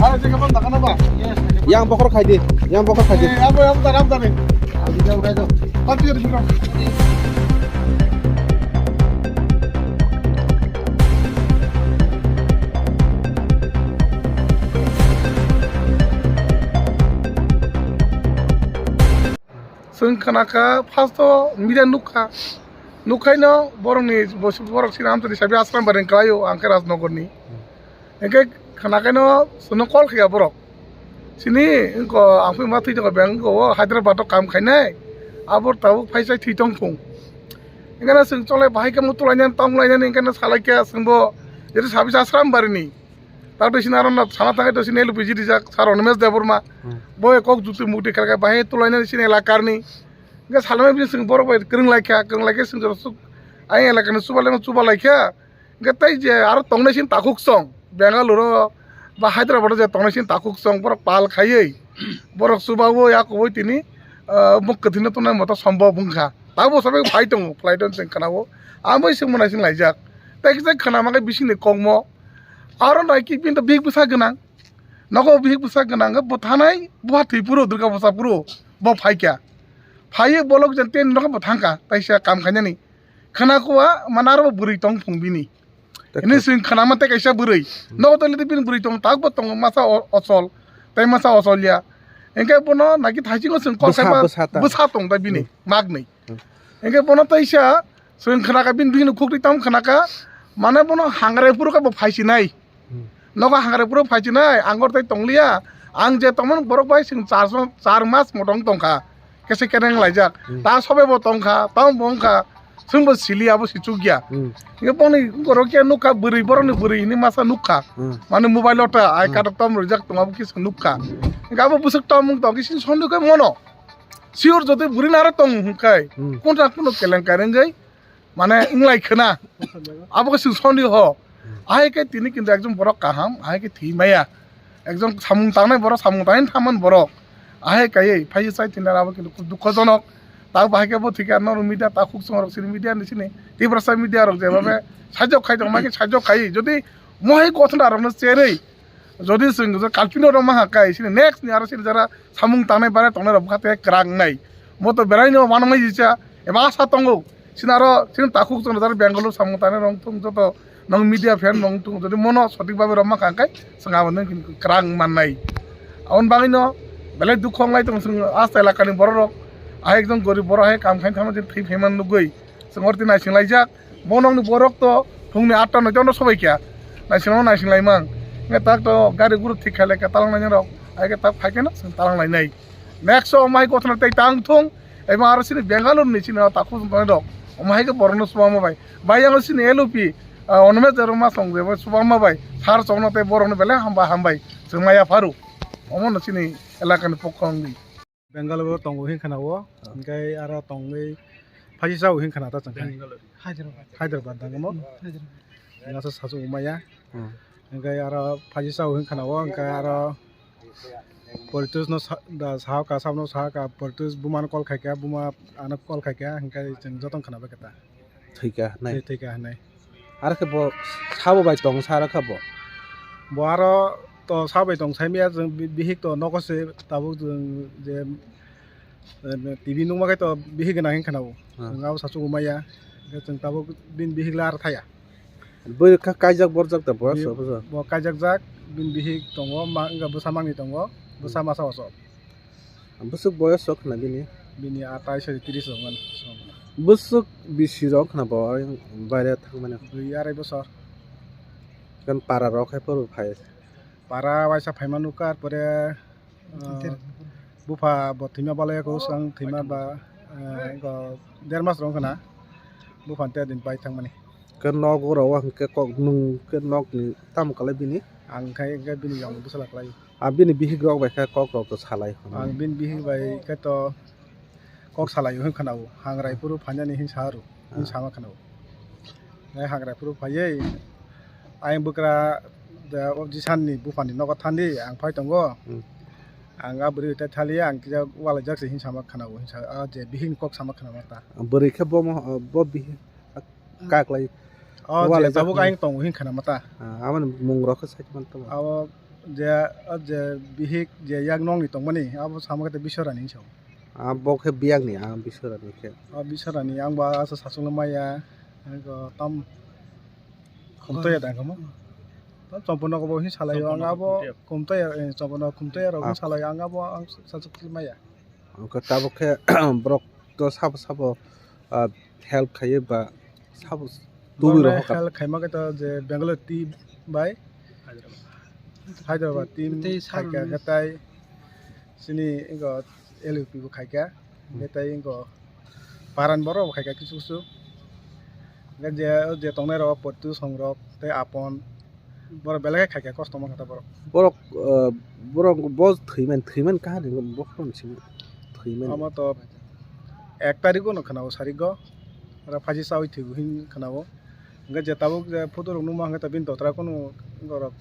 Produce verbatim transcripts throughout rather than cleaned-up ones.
Yang bokhor khai di, yang bokhor khai di. Eh, abo, abo, abo, abo. Pati, pati, pati. Chwng khna kha, first o media nuk kha. Nuk khai no borok ni, borok sini amchai sabi asram baring kwlai o, ang khe Rajnagar ni. Hingke khna khe no chwng no call kha ya borok. Sini wngko ang phi ma thwi tongo beng wngko o Hyderabad o kam khainai. Abo tabuk phai sai thwi tong phung. Hingke no chwng cholai bahai khe mo tulai nani tong lai nani hingke no salai khe chwng bo jeti sabi asram baring ni. Tato sini aro na sana tangai to sini L P G rijak sar Animesh Debbarma. Hmm. Bo kok juti mukti khalkai bahai tulainani sini elakarni. Hingke salmani bising borok bai kwrwng laikha, kwrwng laikhe sing jora suk. Ai elakani chubalai chuba laikha. Hingke tei je aro tongnai sini takhuk song Bengaluru ba Hyderabad je tongnai sini takhuk song borok pal khaiwi. Borok chubawi akubui tini, ah, muk kwthwino tongnai moto sombhob wngkha. Tabo sabai phai tongo, flight on sing khanao. Amoi sing mwnai sing laijak. Tei kisa khana mankhe bisingni kokmo. Aro nai ki bini to bihik bwsa gwnang. Nogo bihik bwsa gwnang khe bo thanai, bo ha thwi phuru, Durga Puja phuru bo phaikha. Phaiwi bolok jen ten nokha bo thangkha, taisa kam khainani. Khana kuwa, mane aro bo bwrwi tong phung bini. Hini swing khana ma tei kaisa bwrwi. Nogo tole bini bwrwi tong, tak bo tongo masa o-, ochol, tei masa ochol ya. Hingke bono naki thaisingo swing kok bwsa, kaiba bwsa ta. Bwsa tong ta bini, hmm, magni. Hmm. Hingke bono taisa, swing khana kha bini bihikni khukri tam khana kha, mane bono hangrai phuru khe bo phaisinai. Hmm. Nogo hangrai phuru phaisinai, ang gor tei tongliya, ang je tongmani borok bai swing char, char mas motong tongkha, kese kereng laijak, hmm, ta sobe bo tongkha, tam bo wngkha, swing bo sili abo si chukya. Hmm. Hingke boni borok khe nukha bwrwi, borokni bwrwi hini masa nukha, hmm, mane mobile o ta, ai, hmm, katok tam rwjak tong abo kisa nukha, hingke abo bwswk tam wng tong kisa sondi khe mono. Sure, jodi bwrwi naro tong hwnkhai, hmm, kunta kuno kelenkari wngwi, mane, wnglai khna. Abo khe chwng sondi ho. Ahai khe tini kintu ekjon borok kaham, ahai khe thwi maya. Ekjon samung tangnai borok, samung tangwi thaman borok. Ahai kaiwi, phaiwi chai tini abo kintu khub dukhojonok. Ta bahai khe bo thwikha norok media, ta khuk chwng rok sini media ni sini. Tiprasa media rok jeba be sajok khai tong, ma khe sajok khai. Jodi mohai gothona rokno cherwi, jodi chwng je kalpino rok maha kai, sini next ni aro sini jara samung tangnai bare tongnai rok bwkha te kwrang nai. Bo to berai no mano mai jisa, eba asa tongo. Sini aro sini takhuk chwng jara Bengaluru samung tangnai rok thung joto nong media fan rok thung jodi mono sotik babe rok maha kai chwng abo nang kwrang mannai. Aboni bagwi no belai dukhu wnglai tong chwng asta elaka ni borok rok. Ahai ekjon gorib borok hai kam khai thangma je thwi phaiman nugwi. Chwng oro tini naising laijak. Bo nokni borok to phungni atta noita no sobai kha. Naising no naising lai mang. Nge tak to gari guru thik khai lai kha talang nai rok. Ai khe tak phai khe no chwng talang lai nai. Next o mai gothana tei tang thung. Ebo aro sini Bengaluru ni sini ta khujung tongnai rok. Omo hai khe borok no chuba ma bai. Bai yang sini L O P, ah, Onomesh Debbarma song je bo chuba ma bai. Sar chong no tei borok no belai hamba hambai. Chwng maya pharu. Omo no sini elaka ni pokho wngwi. Bengaluru tongo hin khana o, ah, hingke aro tongwi phaji sao hin khana ta chwng khai. Bengaluru. Hyderabad. Hyderabad dang mo? Hmm, Hyderabad. Nasa sasu umaya. Hmm. Hingke aro phaji sao hin khana o, hingke aro Politus no sa-, da sao ka, sao no sao ka, Politus buma no call khai kha, buma ano call khai kha, hingke chwng joto khana bai kha ta. Thwikha hinwi. Thwi-, thwikha hinwi. Aro khe bo sabo bai tong sa aro kha bo. Bo aro to sabo bai tong sai miya chwng bi-, bihik to nogo se tabuk chwng je, eh, T V nungma khe to bihik gwnang hin khana o. Ah. Chwng abo sa chugo maya. Hingke chwng tabuk bini bihik le aro thaya. Bo kha kaijak borjak da bo. Bi-, so bo. Bo kaijak jak bini bihik tongo ma wngkha bwsa mangni tongo. Bwsa masa oso. Bwswk boyos rok khna bini? Bini atai sari tris rok man. Bwswk bisi rok khna bo baire thangmani? Dui arai bosor. Kan para rok hai phuru phai. Para waisa phaima nukha, ar pore, ah, bupha bo thwima balai ko swkang thwima ba, ah, go der mas rok khna bupha te din pai thangmani. Ke nok oro o hwnkhe kok nwng khe nokni tamo kwlai bini? Ang khai hwnkhe bini yong bwsala kwlai. A bini bihik rok bai khe kok rok to salai hwnwi. Ang bini bihik bai khe to kok salai hwn khwnao. Hangrai phuru phainani hin sa rw, hin, ah, sama khwnao. Nai hangrai phuru phaiwi ayang bwkra da o jisanni buphani nogo thandi ang phai tongo. Hmm. Ang a bwrwi tei thaliya ang kisa walaijak se hin sama khwnao, hin sa a je bihikni kok sama khwnama ta. Bwrwi khe bo mo, bo bihik. Kaklai. O je walaijak tabuk hinwi. Ayang tongo hin khana mata. Ah, aboni mung rok khe site man tongo. Abo Je, je bihik je yak nokni tongmani, abo sama khe Biswarani hinwi sao. Ah, bo khe biyakni, ah, Biswarani khe. Ah, Biswarani, ang ba asa sachungla maya, ang ko tam khumtoya da kamo. Tam chompono ko bo hin salai ang abo khumtoya, eh, chompono khumtoya rok hin salai ang abo ang sachuk maya. Hwnkhe tabuk khe borok to sabo sabo, ah, help khaiwi ba sabo tubui rok help khaima khe to je Bangalore team bai Hyderabad team tei khaikha khe tai chini ingo L U P bo khaikha, hwnkhe tai ingo paran borok bo khaikha kisu kisu. Hwnkhe je, je tongnai rok Potu Songrok tei Apon, borok belai khe khaikha, kosto mankha ta borok. Borok, ah, borok bo thwiman, thwiman kahani bo phone simi thwiman. Amo to ek tarikgo no khwnao sarigo, oro phaji chawi thwibo hin khwnao. Hwnkhe je tabuk je photo rok nukma hwnkhe to bini dotra kunu borok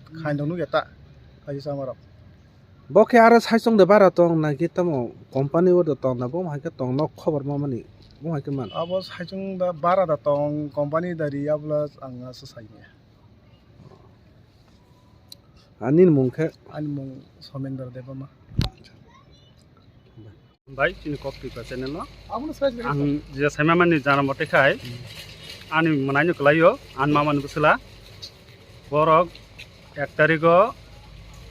khaino nukya ta phaji chamarok. Bo khe aro saichung de bara tong na khe tamo company o de tong na bo hai khe tong nok khobor ma mani bo hai khe man. Abo saichung da bara da tong company da ri abla ang asa sai ya. Ani mung khe? Ani mung Somendra Debbarma. Bai chini kok twi pa channel no. Ang je saima mani jana mote khai ani mwnai no kwlaio ani mama ni bwsla borok ek tarigo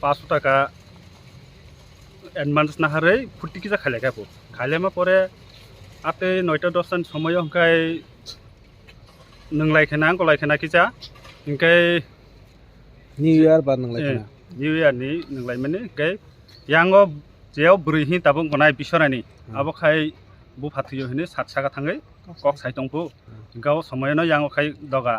paanch sho taka advance naharwi phuti kisa khailai kha pho. Khailai ma pore atwi noita dosta ni somoyo hwnkhe nwnglai khena, angkolai khena kisa, hwnkhe New Year ba nwnglai khena. New Year ni nwnglai mani, hwnkhe yango jeo bwrwi hin tabuk wngnai Biswarani, abo khai bupha thwiyo hinwi sat saka thangwi kok sai tongphu, hwnkhe o somoyano yango khai doga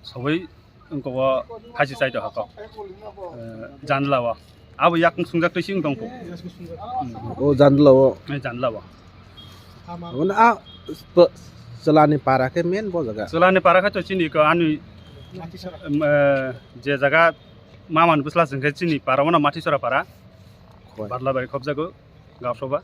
sowi wngkha o phaisi chai doha kok, eh, janla o. Abo yakung sungjak twi sing tongphu. O janla o. Eh, janla o. Mane a chwla ni para khe main bo jaga. Chwla ni para khe to chini ko ani, em, eh, je jaga mama ni bwsla chwng khe chini para mano Matisora para. Badla bai khobjago Gausroba.